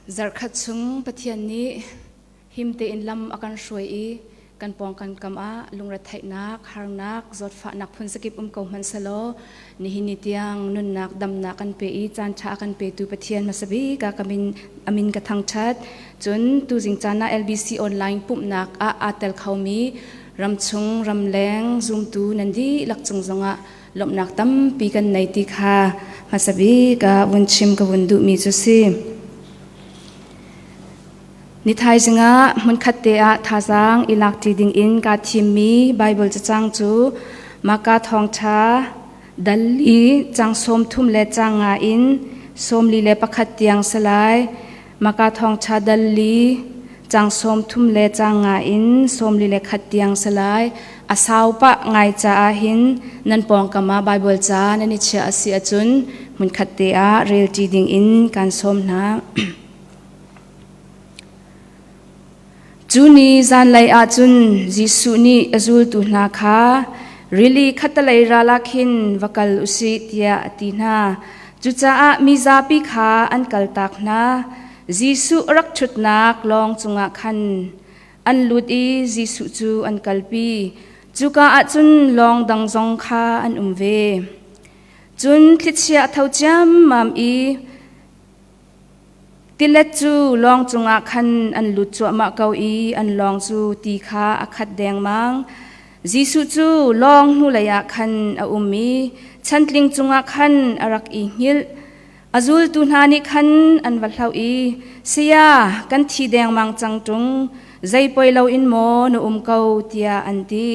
Zarhkhat chung Pathian nih him tein lam a kan hruai i kan pawngkan kam ah lungretheihnak, harnak, zawtfahnak phun zakip um ko hmanh selaw nihin ni tiang nunnak damnak kan pe i caan ṭha a kan petu Pathian hmasa bik ah ka min amin ka thangṭhat. Cun tuzing caan ah LBC online pumhnak ah aa tel khomi ramchung ramleng zumtu nan dihlak cung zongah lawmhnak tampi kan nei ti kha hmasa bik ah vun chim ka vun duhmi cu si. Ni thaizing ah hmunkhat te ah thazaang i lakṭi dingin kaa thimmi Baibal cacang cu Maka Thawngṭha dal i cang 30 le cang nga in 41 tiang si lai. Maka Thawngṭha dal li cang 30 le cang nga in 41 tiang si lai. A sau pah ngai caah hin nan pawngkam ah Baibal ca nan i chiah a si ahcun hmunkhat te ah relṭi dingin kaan sawm hna. Cu ni zanlei ah cun Jesuh nih a zultu hna kha rili khattelei ral ah khin va kal u sih tiah a ti hna. Cucaah mizapi kha an kaltak hna. Jesuh a rak ṭhutnak lawng cungah khan an lut i Jesuh cu an kalpi. Cuka ah cun lawng dang zong kha an um ve. Cun thlichia a tho ciammam i Tilet cu lawng cungah khan an lut cuahmah ko i an lawng cu ti kha a khat dengmang. Jesuh cu lawng hnulei ah khan a um i chantling cungah khan a rak i hngilh. A zultu hna nih khan an va hlauh i, Saya, kan thi dengmang cang ṭung, zei poi loin maw na um ko, tiah an ti.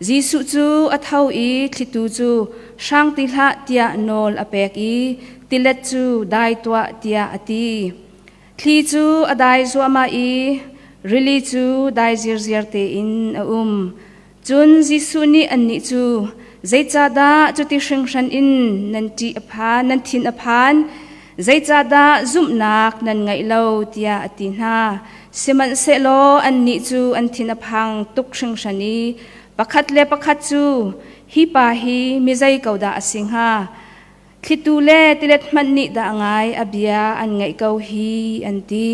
Jesuh cu a tho i thlitu cu hrang ti hlah tiah nawl a pek i tilet cu dai tuah tiah a ti. Thli cu a dai zuahmah i rili cu dai zirziar tein a um. Cun Jesuh nih annih cu, Zeicahdah cuti hringhran in nan ṭih a phan, nan thin a phan? Zeicahdah zumhnak nan ngeih lo? tiah a ti hna. Sihmanhsehlaw annih cu an thin a phang tuk hringhran i pakhat le pakhat cu, Hi pa hi mi zei ko dah a si hnga? Thlitu le tilet hmanh nih dah ngai a bia an ngaih ko hi, an ti.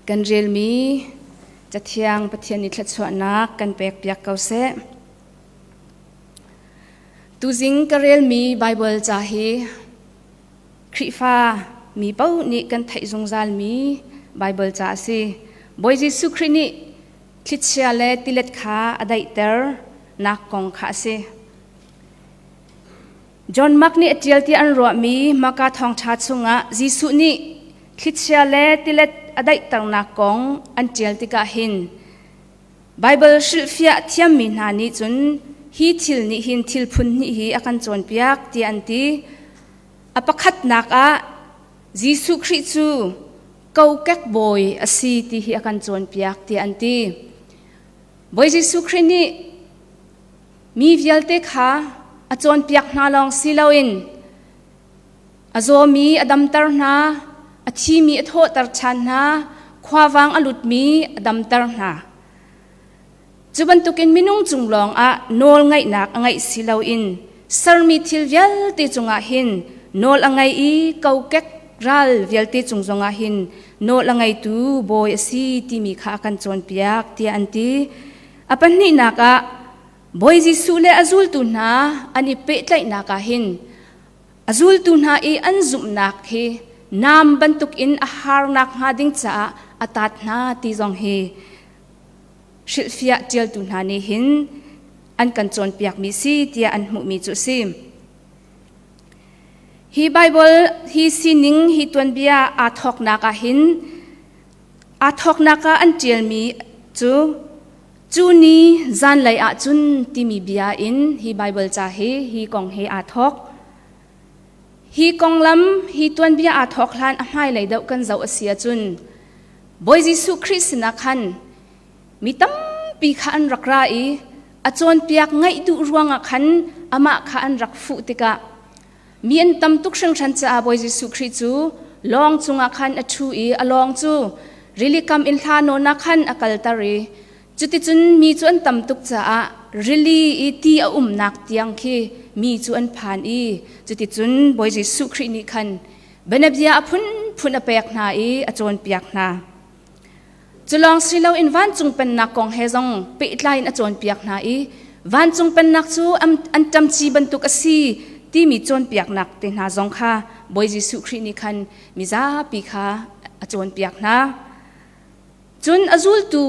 Kan relmi Cathiang Pathian nih thluachuahnak kan pekpiak ko seh. Tuzing ka relmi Baibal ca hi Khrihfa mi paoh nih kan theih zungzalmi Baibal ca a si. Bawi Jesuh Khrih nih thlichia le tilet kha a daihter nak kong kha a si. John Mark nih a ṭial tiah an ruahmi Maka thawngṭha chungah Jesuh nih thlichia le tilet a daihternak kong an ṭial tikah hin Baibal hrilhfiah thiammi hna nih cun hi thil nih hin thil phun hnih hi a kan cawnpiak tiah an ti. A pakhatnak ah Jesuh Khrih cu kokek bawi a si ti hi a kan cawnpiak tiah an ti. Bawi Jesuh Khrih nih mi vialte kha a cawnpiak hna lawng si loin A zawmi a damter hna, a thimi a thawhter ṭhan hna, khuavang a lutmi a damter hna. Cu bantukin minung cung lawngah nawl ngeihnak a ngeih si loin sermi thil vialte cungah hin nawl a ngei i kokek ral vialte cung zongah hin nawl a ngeitu bawi a si timi kha a kan cawnpiak tiah an ti. A pahnihnak ah Bawi Jesuh le a zultu hna an i pehtlaihnak ah hin A zultu hna i an zumhnak hi nam bantukin a harnak hnga ding caah a taat hna ti zong hi hrilhfiah ṭialtu hna nih hin an kan cawnpiakmi si tiah an hmuhmi cu a si. Hi Baibal hi sining hi tuanbia aa thawknak ah hin aa thawknak ah an ṭialmi cu Cu ni zanlei ah cun timi bia in hi Baibal ca hi hi kong he aa thawk. Hi konglam hi tuanbia aa thawk hlan a hmailei deuh kan zoh a si ahcun Bawi Jesuh Khrih sinah khan mi tampi kha an rak ra i a cawnpiak ngaih duh ruangah khan amah kha an rak fuh tikah mi an tam tuk hringhran caah Bawi Jesuh Khrih cu lawng cungah khan a ṭhu i a lawng cu rili kam in hla nawn ah khan a kalter i cuticun mi cu an tam tuk caah rili i ti a umnak tiang khi mi cu an phan i cuticun Bawi Jesuh Khrih nih khan bianabia a phun phun a pek hna i a cawnpiak hna. Cu lawng si loin vancung pennak kong he zong pehtlai in a cawnpiak hna i vancung pennak cu an ṭamci bantuk a si timi cawnpiaknak te hna zong kha Bawi Jesuh Khrih nih khan mizapi kha a cawnpiak hna. Cun a zultu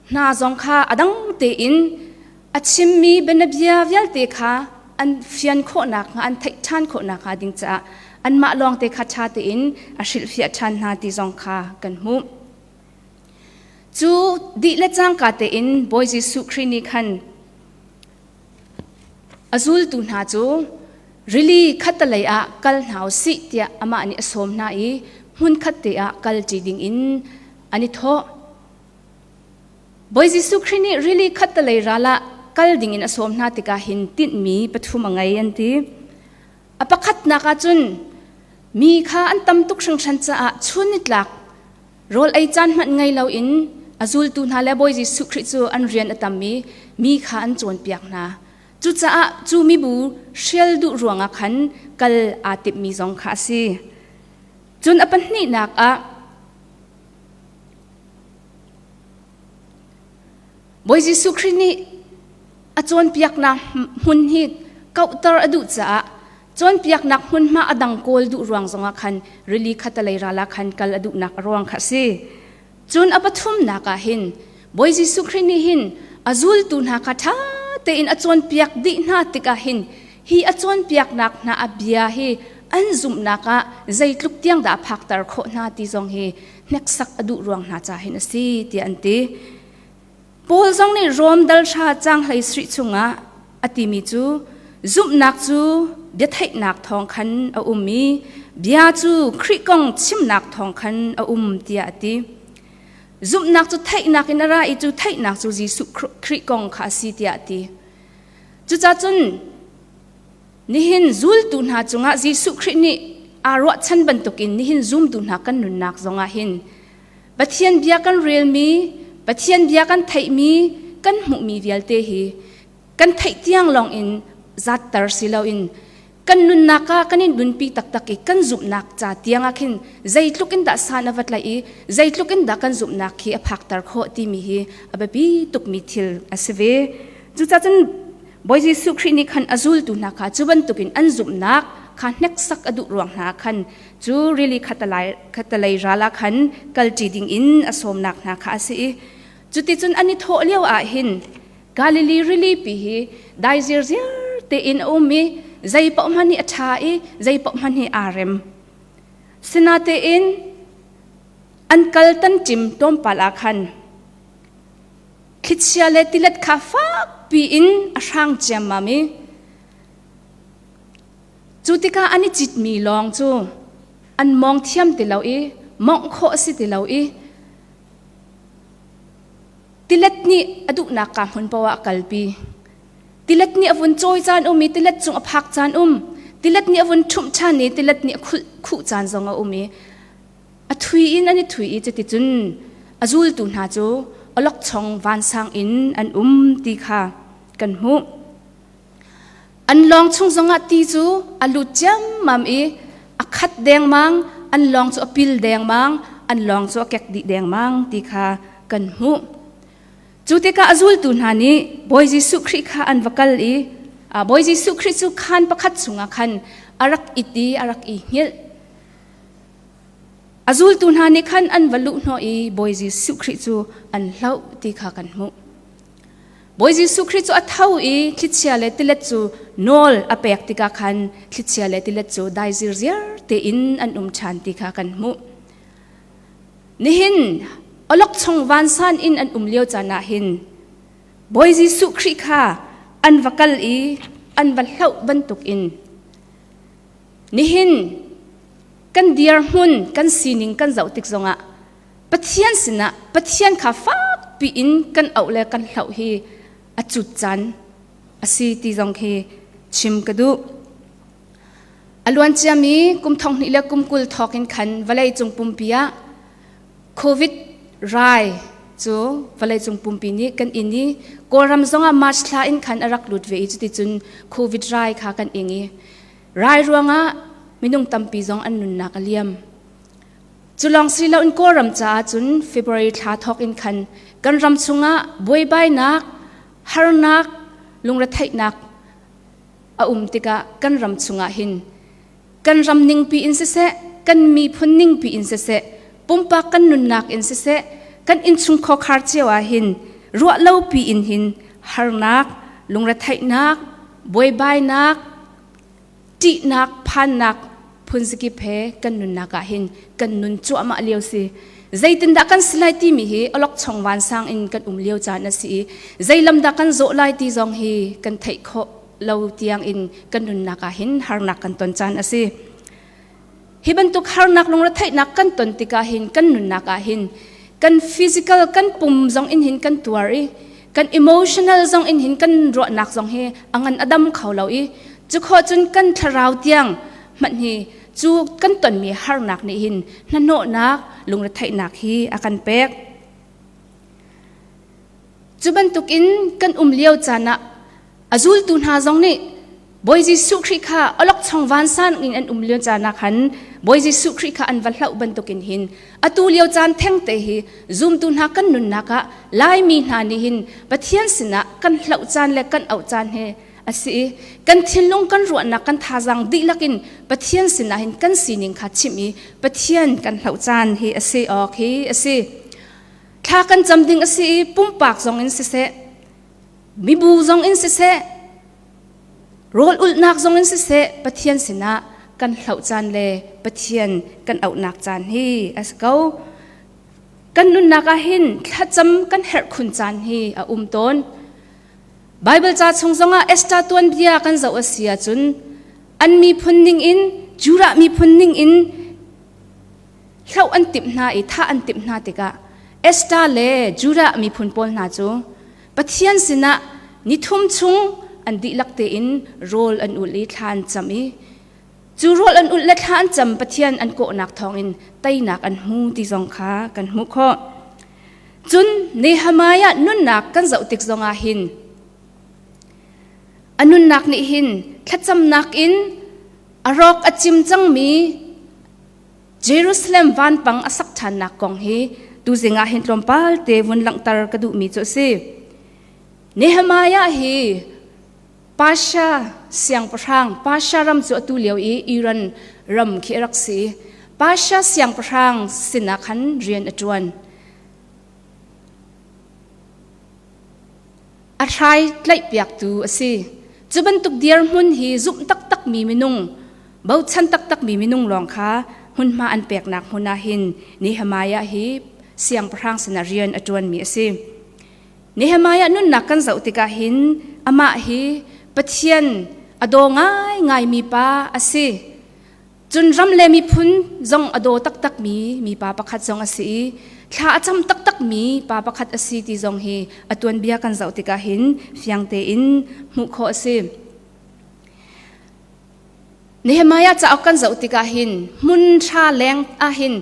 hna zong kha a dang tein a chimmi bianabia vialte kha an fian khawh nakhnga an theih ṭhan khawh nakhnga ding caah anmah lawngte kha ṭha tein a hrilhfiah ṭhan hna ti zong kha kan hmuh. Cu dih le cangka tein Bawi Jesuh Khrih nih khan a zultu hna cu rili khattalei ah kal hna u sih tiah amah nih a sawm hna i hmunkhat te ah kalṭi dingin an i thawh. Bawi Jesuh Khrih nih rili khattalei ral ah kal dingin a sawm hna tikah hin tinhmi pathum a ngei an ti. A pakhatnak ah cun mi kha an tam tuk hringhran caah chun nitlak rawl ei caan hmanh ngei loin a zultu hna le Bawi Jesuh Khrih cu an rian a tam i mi kha an cawnpiak hna. Cucaah cu mibu hrial duh ruangah khan kal aa timhmi zong kha a si. Cun a pahnihnak ah Bawi Jesuh Khrih nih a cawnpiaknak hmun hi kauhter a duh caah cawnpiaknak hmunhma a dang kawl duh ruang zongah khan rili khatalei ral ah khan kal a duhnak a ruang kha a si. Cun a pathumnak ah hin Bawi Jesuh Khrih nih hin a zultu hna kha ṭha tein a cawnpiak dih hna tikah hin hi a cawnpiaknak hna a bia hi an zumhnak ah zeitluk tiang dah a phakter khawh hna ti zong hi hneksak a duh ruang hna ca hin a si tiah an ti. Paul zong nih Rom dal hra caang hlei sarih chungah a timi cu zumhnak cu biatheihnak thawng khan a um i bia cu Khrih kong chimnak thawng khan a um tiah a ti. Zumhnak cu theihnak in a ra i cu theihnak cu Jesuh Khrih kong kha a si tiah a ti. Cucacun nihin zultu hna cungah Jesuh Khrih nih aa ruahchan bantukin nihin zumtu hna kan nunnak zongah hin Pathian bia kan relmi, Pathian bia kan theihmi, kan hmuhmi vialte hi kan theih tiang lawngin zatter si loin kan nunnak ah kan in nunpi taktak i kan zumhnak ca tiang ah khin zeitluk in dah san a va tlaih i zeitluk in dah kan zumhnak khi a phakter khawh timi hi a biapi tukmi thil a si ve. Cucacun Bawi Jesuh Khrih nih khan a zultu hna kha cu bantukin an zumhnak kha hneksak a duh ruang hna khan cu rili khatalei ral ah khan kalṭi dingin a sawmnak hna kha a si i cuticun an i thawh lio ah hin Galilee rili pi hi dai zirziar tein a um i zei paoh hmanh hi a ṭha i zei paoh hmanh hi aa rem. Sinatein an kal tanṭim tlawmpal ah khan thlichia le tilet kha fakpi in a hrang ciammam i Cu tikah an i citmi lawng cu an mawng thiam ti lo i mawngh khawh a si ti lo i tilet nih a duhnak kaa hmun paoh ah a kalpi. Tilet nih a vun cawi caan um i tilet cung a phak caan um. Tilet nih a vun ṭhumh ṭhan i tilet nih a khuh caan zong a um i a thui in an i thui i cuticun a zultu hna cu awlokchong vansang in an um ti kha kan hmuh. An lawng chung zongah ti cu a lut ciammam i a khat dengmang, an lawng cu a pil dengmang, an lawng cu a kek dih dengmang ti kha kan hmuh. Cu tikah a zultu hna nih Bawi Jesuh Khrih kha an va kal i Bawi Jesuh Khrih cu khaan pakhat chungah khan a rak it i a rak i hngilh. A zultu hna nih khan an va luh hnawh i Bawi Jesuh Khrih cu an hlauh ti kha kan hmuh. Bawi Jesuh Khrih cu a tho i thlichia le tilet cu nawl a pek tikah khan thlichia le tilet cu dai zirziar tein an um ṭhan ti kha kan hmuh. Nihin awlokchong vansan in an um lio caan ah hin Bawi Jesuh Khrih kha an va kal i an va hlauh bantukin nihin kan dirhmun kan sining kan zoh tik zongah Pathian sinah Pathian kha fakpi in kan auh le kan hlauh hi a cut caan a si ti zong khi chim ka duh. A luan ciami kum 20 le kum 20 thawk in khan vawleicung pumpi ah COVID rai cu vawleicung pumpi nih kan in i Kawlram zongah March thla in khan a rak lut ve i cuticun COVID rai kha kan ing i rai ruangah minung tampi zong an nunnak a liam. Cu lawng si loin Kawlram caah cun February thla thawk in khan kan ram chungah buaibainak, harnak, lungretheihnak a um tikah kan ram chungah hin kan ram ningpi in siseh, kan miphun ningpi in siseh, pumpak kan nunnak in siseh, kan innchung khawkhar cio ah hin ruah lopi in hin harnak, lungretheihnak, buaibainak, ṭihnak, phannak phunzakip he kan nunnak ah hin kan nun cuahmah lio si. Zeitindah kan si lai timi hi awlokchong vansang in kan um lio caan a si i zeilam dah kan zawh lai ti zong hi kan theih khawh lo tiang in kan nunnak ah hin harnak kan ton caan a si. Hi bantuk harnak lungretheihnak kan ton tikah hin kan nunnak ah hin kan physical kan pum zong in hin kan tuar i kan emotional zong in hin kan ruahnak zong hi a ngan a dam kho lo i cu khawh cun kan thlarau tiang hmanh hi cu kan tonmi harnak nih hin hnahnawhnak lungretheihnak hi a kan pek. Cu bantukin kan um lio caan ah A zultu hna zong nih Bawi Jesuh Khrih kha awlokchong vansan in an um lio caan ah khan Bawi Jesuh Khrih kha an va hlauh bantukin hin atu lio caan thengte hi zumtu hna kan nunnak ah Laimi hna nih hin Pathian sinah kan hlauh caan le kan auh caan he a si i kan thinlung kan ruahnak kan thazaang dihlak in Pathian sinah hin kan sining kha chimh i Pathian kan hlauh caan hi a si awk hi a si. Thla kan cam ding a si i pumpak zong in siseh Mibu zong in siseh, rawl ulhnak zong in siseh, Pathian sinah kan hloh caan le Pathian kan auhnak caan hi a si ko. Kan nunnak ah hin thlacam kan herh khun caan hi a um tawn. Bible ca chung zongah Esther tuanbia kan zoh a si ahcun an miphun ning in Judah miphun ning in hloh an timh hna i thah an timh hna tikah Esther le Judah miphun pawl hna cu Pathian sinah nithum chung an dihlak tein rawl an ulh i thla an cam i cu rawl an ulh le thla an cam Pathian an kawhnak thawngin teinak an hmu ti zong kha kan hmuh khawh. Cun Nehemiah nunnak kan zoh tik zongah hin a nunnak nih hin thlacamnak in a rawk a cim cangmi Jerusalem vanpang a sak ṭhannak kong hi tuzing ah hin tlawmpal te vun langhter ka duhmi cu a si. Nehemiah hi Pasha siangpahrang, Pasha ram cu atu lio i Iran ram khi a rak si. Pasha siangpahrang sinah khan rian a ṭuan. A hrai tlaihpiaktu a si. Cu bantuk dirhmun hi zumh taktakmi minung, bochan taktakmi minung lawng kha hmunhma an peknak hmun ah hin Nehemiah hi siangpahrang sinah rian a ṭuanmi a si. Nehemiah nunnak kan zoh tikah hin amah hi Pathian a daw ngaingaimi pa a si. Cun ram le miphun zong a daw taktakmi mipa pakhat zong a si i thla a cam taktakmi pa pakhat a si ti zong hi a tuanbia kan zoh tikah hin fiang tein hmuh khawh a si. Nehemiah cauk kan zoh tikah hin hmun ṭha leng ah hin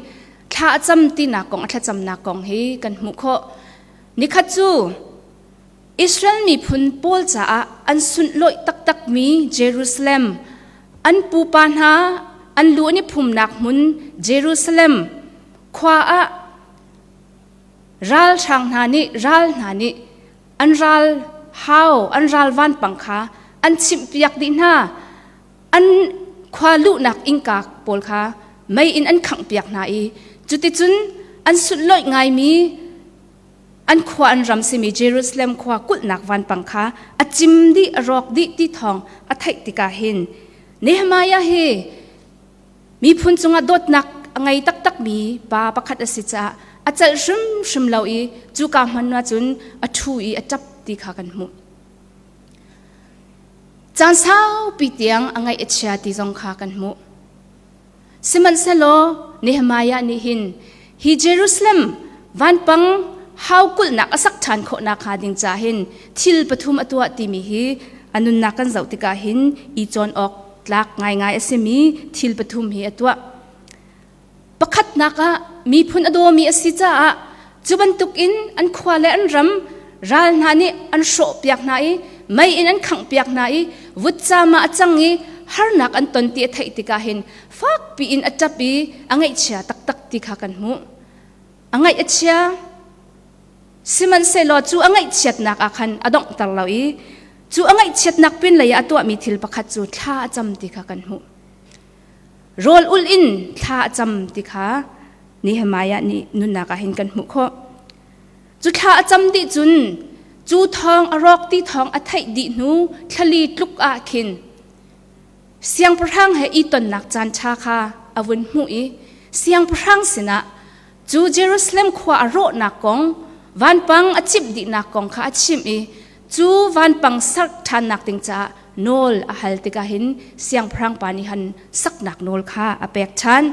thla a cam tinak kong a thlacamnak kong hi kan hmuh khawh. Nikhat cu Israel miphun pawl caah an sunhlawih taktakmi Jerusalem an pupa hna an lu an i phumnak hmun Jerusalem khua ah ralhrang hna nih ral hna nih an ral hau an ral vanpang kha an chimhpiak dih hna an khua luhnak innka pawl kha mei in an khanghpiak hna i cuticun an sunhlawih ngaimi an khua an ram simi Jerusalem khua kulhnak vanpang kha a cim dih a rawk dih ti thawng a theih tikah hin Nehemiah hi miphun cungah dawtnak a ngei taktakmi pa pakhat a si caah a celh hrimhrim lo i cuka hmun ah cun a ṭhu i a ṭap ti kha kan hmuh. Caan saupi tiang a ngaih a chia ti zong kha kan hmuh. Sihmanhsehlaw Nehemiah nih hin hi Jerusalem vanpang hau kulhnak a sak ṭhan khawhnak hnga ding ca hin thil pathum a tuah timi hi a nunnak kan zoh tikah hin i cawn awk tlak ngaingai a simi thil pathum hi a tuah. Pakhatnak ah miphun a dawmi a si caah cu bantukin an khua le an ram ral hna nih an hrawhpiak hna i mei in an khanghpiak hna i vutcam ah a cang i harnak an ton ti a theih tikah hin fakpi in a ṭap i a ngaihchia taktak ti kha kan hmuh. A ngaih a chia. Sihmanhsehlaw cu a ngaihchiatnak ah khan a donghter lo i cu a ngaihchiatnak pinlei ah a tuahmi thil pakhat cu thla a cam ti kha kan hmuh. Rawl ulh in thla a cam ti kha Nehemiah nih nunnak ah hin kan hmuh khawh. Cu thla a cam dih cun cu thawng a rawk ti thawng a theih dih hnu thlali tluk ah khin siangpahrang he i tonnak caan ṭha kha a vun hmuh i siangpahrang sinah cu Jerusalem khua a rawhnak kong vanpang a cimh dihnak kong kha a chimh i cu vanpang sak ṭhannak ding caah nawl a hal tikah hin siangpahrang pa nih han saknak nawl kha a pek ṭhan.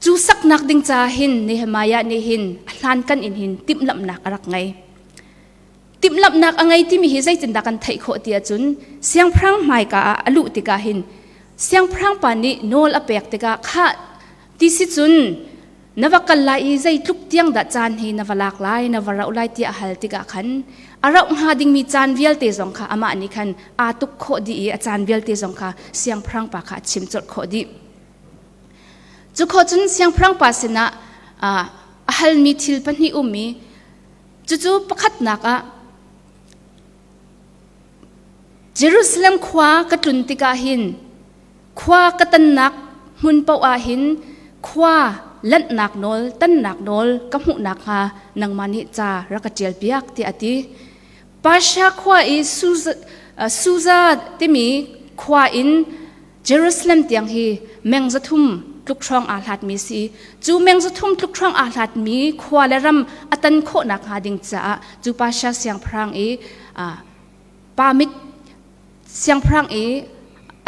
Cu saknak ding caah hin Nehemiah nih hin a hlankan in hin timhlamhnak a rak ngei. Timhlamhnak a ngei timi hi zeitindah kan theih khawh ti ahcun siangpahrang hmaika ah a luh tikah hin siangpahrang pa nih nawl a pek tikah khah ti si cun na va kal lai i zeitluk tiang dah caan hi na va lak lai na va rauh lai tiah a hal tikah khan a rauh hnga dingmi caan vialte zong kha amah nih khan aa tuk khawh dih i a caan vialte zong kha siangpahrang pa kha a chim colh khawh dih. Cu khawh cun siangpahrang pa sinah a halmi thil pahnih um i cucu pakhatnak ah Jerusalem khua ka tlun tikah hin khua ka tannak hmun paoh ah hin khua lanhnak nawl tannak nawl ka hmuh nakhnga nangmah nih ca rak ka ṭial piak tiah a ti. Persia khua i Susa timi khua in Jerusalem tiang hi meng 300 tluk hrawng aa hlatmi si. Cu meng 300 tluk hrawng aa hlatmi khua le ram a tan khawhnak hnga ding caah cu Persia siangpahrang i pamit siangpahrang i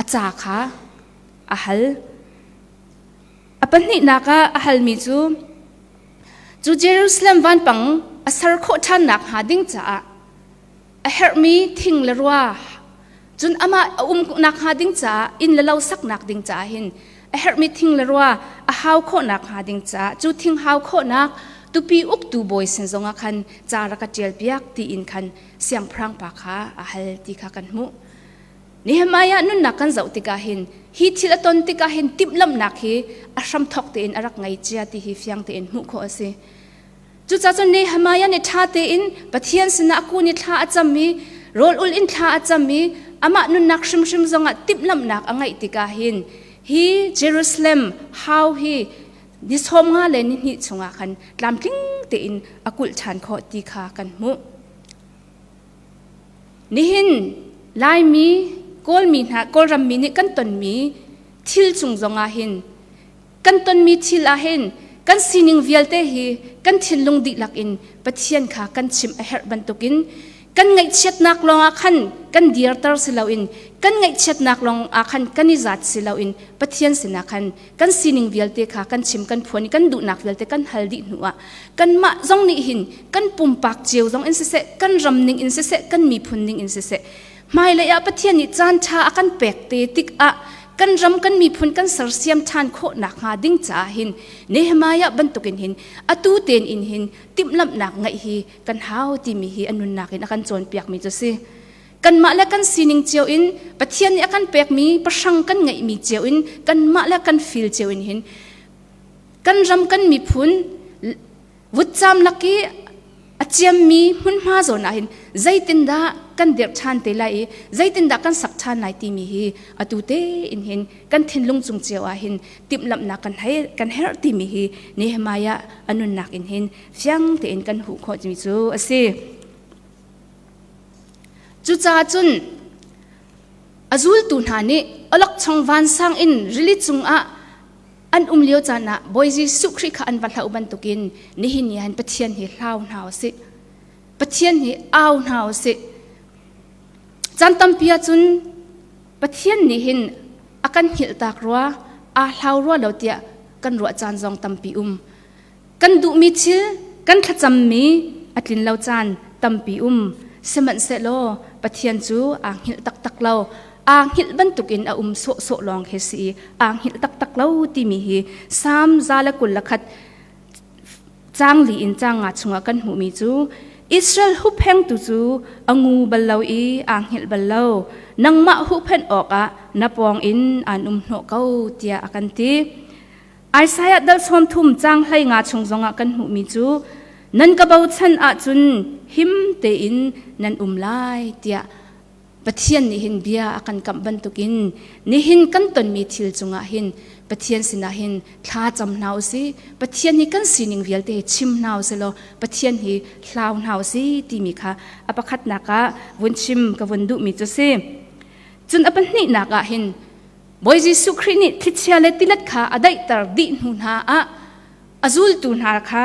a ca kha a hal. A pahnihnak ah a halmi cu cu Jerusalem vanpang a ser khawh ṭhannak hnga ding caah a herhmi thing le rua cun amah a umnak hnga ding caah inn le lo saknak ding caah hin a herhmi thing le rua a hau khawhnak hnga ding caah cu thing hau khawhnak tupi uktu bawi sin zongah khan ca rak ka ṭial piak tiin khan siangpahrang pa kha a hal ti kha kan hmuh. Nehemiah nunnak kan zoh tikah hin hi thil a ton tikah hin timhlamhnak hi a hramthawk tein a rak ngei cia ti hi fiang tein hmuh khawh a si. Cucaah cun Nehemiah nih ṭha tein Pathian sinah a kun i thla a cam i rawl ul in thla a cam i amah nunnak hrimhrim zongah timhlamhnak a ngeih tikah hin hi Jerusalem hau hi ni 50 le ni hnih chungah khan tlamtling tein a kulh ṭhan khawh ti kha kan hmuh. Nihin Laimi, Kawlmi hna, Kawlram mi nih kan tonmi thil cung zongah hin kan tonmi thil ah hin kan sining vialte hi kan thinlung dihlak in Pathian kha kan chimh a herh bantukin kan ngaihchiatnak lawngah khan kan dirter si loin kan ngaihchiatnak lawngah khan kan i zat si loin Pathian sinah khan kan sining vialte kha kan chim kan phuan i kan duhnak vialte kan hal dih hnuah kanmah zong nih hin kan pumpak cio zong in siseh kan ram ning in siseh kan miphun ning in siseh hmailei ah Pathian nih caan ṭha a kan pek te tikah kan ram kan miphun kan sersiam ṭhan khawh nakhnga ding caah hin Nehemiah bantukin hin atu tein in hin timhlamhnak ngeih hi kan hau timi hi a nunnak in a kan cawnpiakmi cu si. Kanmah le kan sining cio in Pathian nih a kan pekmi pahrang kan ngeihmi cio in kanmah le kan fil cio in hin kan ram kan miphun vutcam lak i a ciammi hmunhma zawn ah hin zeitindah kan dirh ṭhan te lai i zeitindah kan sak ṭhan lai timi hi atu tein hin kan thinlung cung cio ah hin timhlamhnak kan hei kan herh timi hi Nehemiah a nunnak in hin fiang tein kan huh khawh mi cu a si. Cucaah cun a zultu hna nih awlokchong vansang in rili cungah an um lio caan ah Bawi Jesuh Khrih kha an va hlauh bantukin nihin ni han Pathian hi hlau hna u sih. Pathian hi au hna u sih. Caan tampi ahcun Pathian nih hin a kan hngilhtak rua, aa hlau rua lo tiah kan ruah caan zong tampi um. Kan duhmi thil, kan thlacammi a tlin lo caan tampi um. Sihmanhsehlaw Pathian cu aa hngilh taktak lo. Aa hngilh bantukin a um sawhsawh lawng khi si i aa hngilh taktak lo timi hi Salm 121 caang li in caang nga chungah kan hmuhmi cu. Israel hupphengtu cu a ngu bal lo i aa hngilh bal lo. Nangmah huhphenh awkah na pawng in aan um hnawh ko tiah a kan ti. Isaiah dal 30 caang 15 chung zongah kan hmuhmi cu nan ka bochan ahcun him tein nan um lai tiah Pathian nih hin bia a kan kamh bantukin nihin kan tonmi thil cungah hin Pathian sinah hin thla cam hna u si Pathian hi kan sining vialte hi chim hna u si law Pathian hi hlau hna u si timi kha a pakhatnak ah vun chim ka vun duhmi cu si. Cun a pahnihnak ah hin Bawi Jesuh Khrih nih thlichia le tilet kha a daihter dih hnu hna ah a zultu hna kha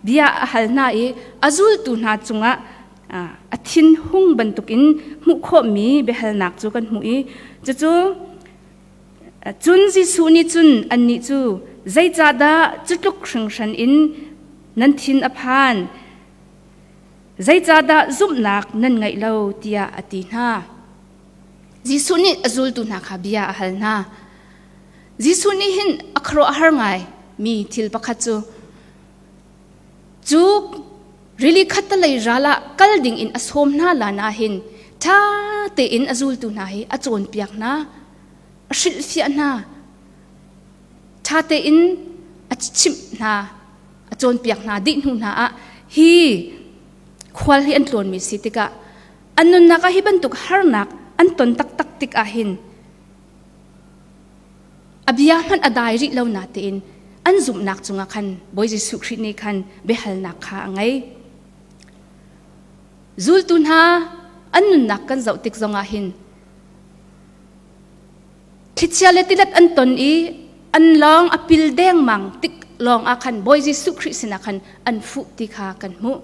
bia a hal hna i a zultu hna cungah a thinhung bantukin hmuh khawhmi biahalnak cu kan hmuh i cucu cun Jesuh nih cun annih cu zeicahdah cu tluk hringhran in nan thin a phan zeicahdah zumhnak nan ngeih lo tiah a ti hna Jesuh nih a zultu hna kha bia a hal hna Jesuh nih hin a khuaruahhar ngai mi thil pakhat cu cu rili khattalei ral ah kal ding in a sawm hna lan ah hin ṭha tein a zultu hna hi a cawnpiak hna, a hrilhfiah hna, ṭha tein a chimh hna, a cawnpiak hna dih hnu hna ah hi khual hi an tlawnmi si tikah an nunnak ah hi bantuk harnak an ton taktak tik ah hin A bia hmanh a dai rih lo natein an zumhnak cungah khan Bawi Jesuh Khrih nih khan biahalnak kha a ngei. Zultu hna an nunnak kan zoh tik zongah hin thlichia le tilet an ton i an lawng a pil dengmang tik lawng ah khan Bawi Jesuh Khrih sinah khan an fuh ti kha kan hmuh.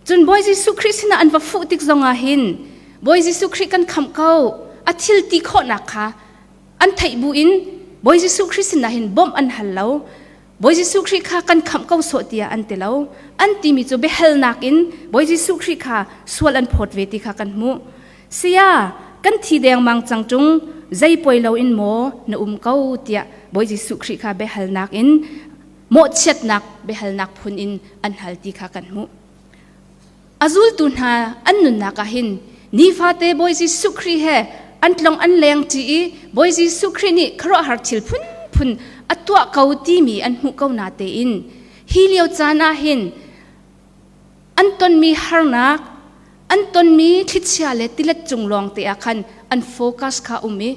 Cun Bawi Jesuh Khrih sinah an va fuh tik zongah hin Bawi Jesuh Khrih kan khamh ko a thil ti khawhnak kha an theih bu in Bawi Jesuh Khrih sinah hin bawmh an hal lo. Bawi Jesuh Khrih kha kan khamh ko sawh tiah an ti lo. An timi cu biahalnak in Bawi Jesuh Khrih kha sual an phawt ve ti kha kan hmuh. Saya, kan thi dengmang cang ṭung, zei poi lo in maw na um ko tiah Bawi Jesuh Khrih kha biahalnak in mawhchiatnak biahalnak phun in an hal ti kha kan hmuh. A zultu hna an nunnak ah hin nifate Bawi Jesuh Khrih he an tlong an leng ṭi i Bawi Jesuh Khrih nih khuaruahhar thil phunphun a tuah ko timi an hmuh ko na tein hi lio caan ah hin an tonmi harnak an tonmi thlichia le tilet cung lawng te ah khan an focus kha um i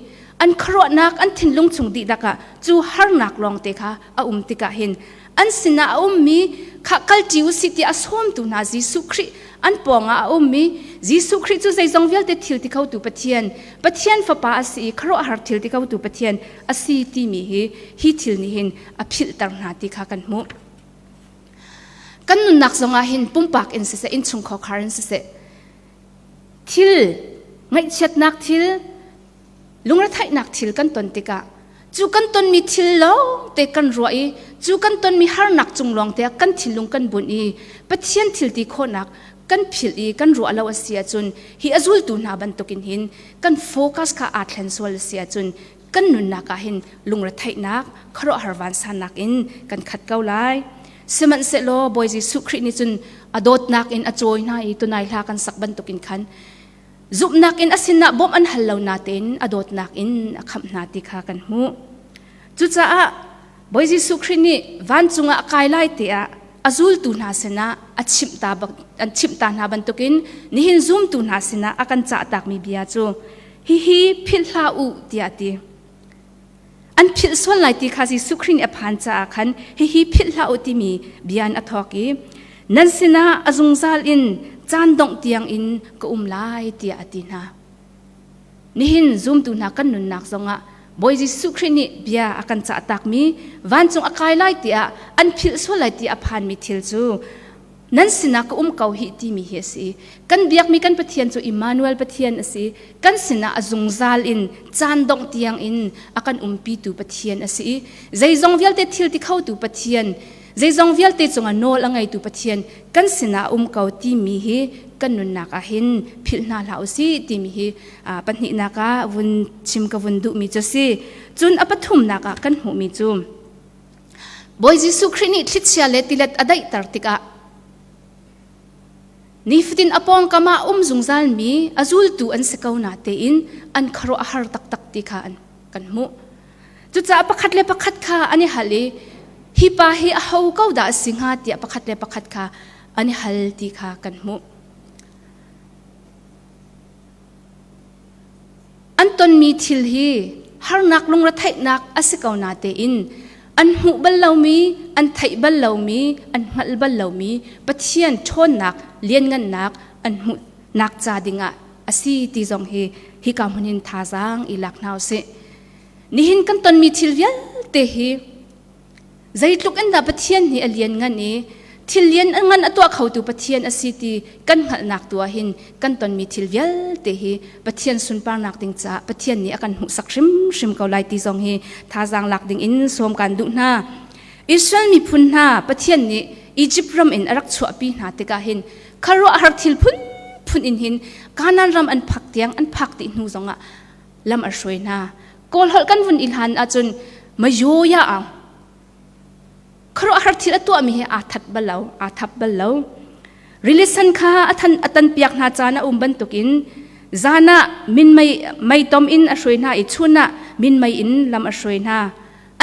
an khuaruahnak an thinlung chung dihlak ah cu harnak lawng te kha a um tikah hin an sinah a ummi kha kalṭi u sih tiah a sawmtu hna Jesuh Khrih an pawngah a ummi Jesuh Khrih cu zeizong vialte thil ti khotu Pathian Pathian Fapa a si i khuaruahhar thil ti khotu Pathian a si timi hi hi thil nih hin a philhter hna ti kha kan hmuh. Kan nunnak zongah hin pumpak in siseh innchungkhar in siseh thil ngaihchiatnak thil lungretheihnak thil kan ton tikah cu kan tonmi thil lawng te kan ruah i cu kan tonmi harnak cung lawng te ah kan thinlung kan bunh i Pathian thil ti khawhnak kan philh i kan ruah lo a si ahcun hi a zultu hna bantukin hin kan focus kha aa thlen sual a si ahcun kan nunnak ah hin lungretheihnak khuaruahhar vansannak in kan khat ko lai. Sihmanhsehlaw Bawi Jesuh Khrih nih cun a dawtnak in a cawi hna i tunai hla kan sak bantukin khan Zumhnak in a sinah bawmh an hal lo natein a dawtnak in a khamh hna ti kha kan hmuh. Cucaah Bawi Jesuh Khrih nih vancung ah a kai lai te ah a zultu hna sinah a chimh ta an chimh ta hna bantukin nihin zumtu hna sinah a kan cah takmi bia cu hihi philh hlah u tiah a ti. An philh sual lai ti kha Jesuh Khrih nih a phan caah khan hihi philh hlah u timi bia in a thawk i nan sinah a zungzal in caan dongh tiang in ka um lai tiah a ti hna. Nihin zumtu hna kan nunnak zongah Bawi Jesuh Khrih nih bia a kan cah takmi vancung a kai lai tiah an philh sual lai ti a phanmi thil cu nan sinah ka um ko hih timi hi a si. Kan biakmi kan Pathian cu Immanuel Pathian a si. Kan sinah a zungzal in caan dongh tiang in a kan umpitu Pathian a si i zeizong vialte thil ti khotu Pathian, zeizong vialte cungah nawl a ngeitu Pathian kan sinah a um ko timi hi kan nunnak ah hin philh hna hlah u sih timi hi pahnihnak ah vun chim ka vun duhmi cu a si. Cun a pathumnak ah kan hmuhmi cu Bawi Jesuh Khrih nih thlichia le tilet a daihter tikah. Nifatin a pawngkam ah um zungzalmi a zultu an si ko na tein an khuaruah a har taktak ti kha an kan hmuh. Cucaah pakhat le pakhat kha an i hal i hi pa hi aho ko dah a si hnga tiah pakhat le pakhat kha an i hal ti kha kan hmuh. An tonmi thil hi harnak lungretheihnak a si ko natein an hmuh bal lomi, an theih bal lomi, an hngalh bal lomi Pathian ṭhawnnak, lianngannak an hmuhnak ca dingah a si ti zong hi hika hmun hin thazaang i lak hna usih. Nihin kan tonmi thil vialte hi Zeitluk in dah Pathian nih a lianngan i thil lian ngan a tuah khotu Pathian a si ti kan hngalhnak tu ah hin kan tonmi thil vialte hi Pathian sunparnak ding caah Pathian nih a kan hmuhsak hrimhrim ko lai ti zong hi thazaang lak ding in sawm kan duh hna. Israel miphun hna Pathian nih Egypt ram in a rak chuahpi hna tikah hin khuaruahhar thil phunphun in hin Kanaan ram an phak tiang an phak dih hnu zongah lam a hruai hna. Kawl holh kan vun i hlan ahcun mayoya ang khuaruahhar thil a tuahmi hi aa that bal lo, aa thap bal lo. Rili sen kha a than a tanpiak hna caan a um bantukin zan ah minmei meitom in a hruai hna i chun ah minmei in lam a hruai hna.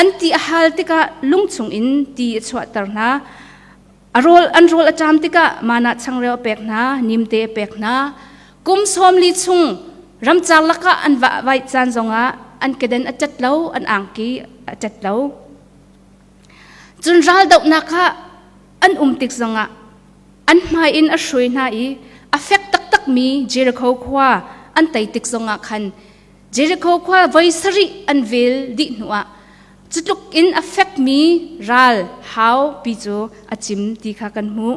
An ti a hal tikah lung chungin ti a chuahter hna. A rawl an rawl a ṭam tikah mana changreu a pek hna, nimte a pek hna. Kum 40 chung ramcar lakah an vahvaih caan zongah an keden a cat lo, an angki a cat lo. Cun raldohnak ah an um tik zongah an hmai in a hruai hna i a fek taktakmi Jericho khua an tei tik zongah khan Jericho khua voi sarih an vel dih hnuah Cutluk in a fekmi ral hau pi cu a cim ti kha kan hmuh.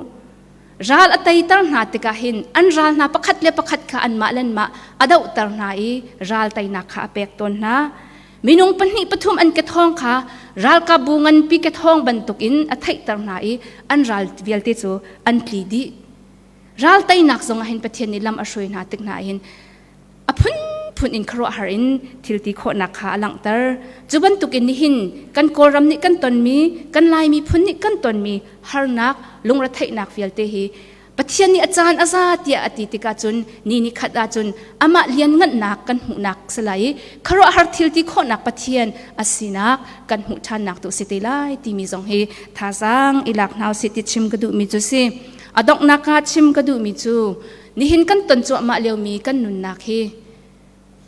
Ral a teiter hna tikah hin an ral hna pakhat le pakhat kha anmah le anmah a dohter hna i ral teinak kha a pek tawn hna. Minung pahnih pathum an kethawng kha ralkapbu nganpi kethawng bantukin a theihter hna i an ral vialte cu an tli dih. Ral teinak zongah hin Pathian nih lam a hruai hna tik hna hin a phunphun in khuaruahhar in thil ti khawhnak kha a langhter. Cu bantukin nihin kan Kawlram nih kan tonmi, kan Lai miphun nih kan tonmi harnak, lungretheihnak vialte hi Pathian nih a caan a za tiah a ti tikah cun ni ni khat ahcun amah lianngannak kan hmuhnak si lai i khuaruahhar thil ti khawhnak Pathian a sinak kan hmuh ṭhannak tu si te lai timi zong hi thazaang i lak hna usih ti chim ka duhmi cu si. A donghnak ah chim ka duhmi cu Nihin kan ton cuahmah liomi kan nunnak hi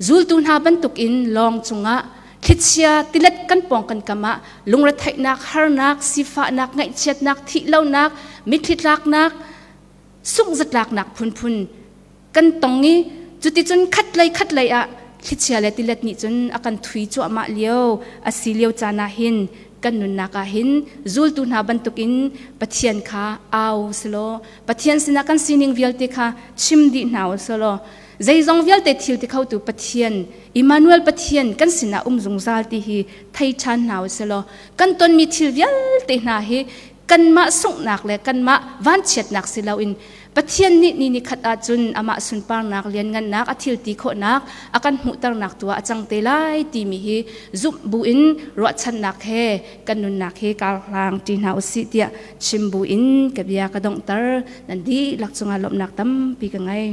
zultu hna bantukin lawng cungah thlichia tilet kan pawng kan kam ah lungretheihnak, harnak, sifahnak, ngaihchiatnak, thihlonak, mitthli tlaknak, sunghzatlaknak phunphun kan tong i cuticun khatlei khatlei ah thlichia le tilet nih cun a kan thui cuahmah lio a si lio caan ah hin kan nunnak ah hin zultu hna bantukin Pathian kha au selaw Pathian sinah kan sining vialte kha chim dih hna u selaw zeizong vialte thil ti khotu Pathian Emmanuel Pathian kan sinah um zungzal ti hi thei ṭhan hna u selaw kan tonmi thil vialte hna hi kanmah sunghnak le kanmah vanchiatnak si loin Pathian nih ni ni khat ahcun amah sunparnak lianngannak a thil ti khawhnak a kan hmuhternak tu ah a cang te lai timi hi zumh buin ruahchannak he kan nunnak hi karhlang ṭi hna usih tiah chim buin ka bia ka donghter nan dihlak cungah lawmhnak tampi ka ngei.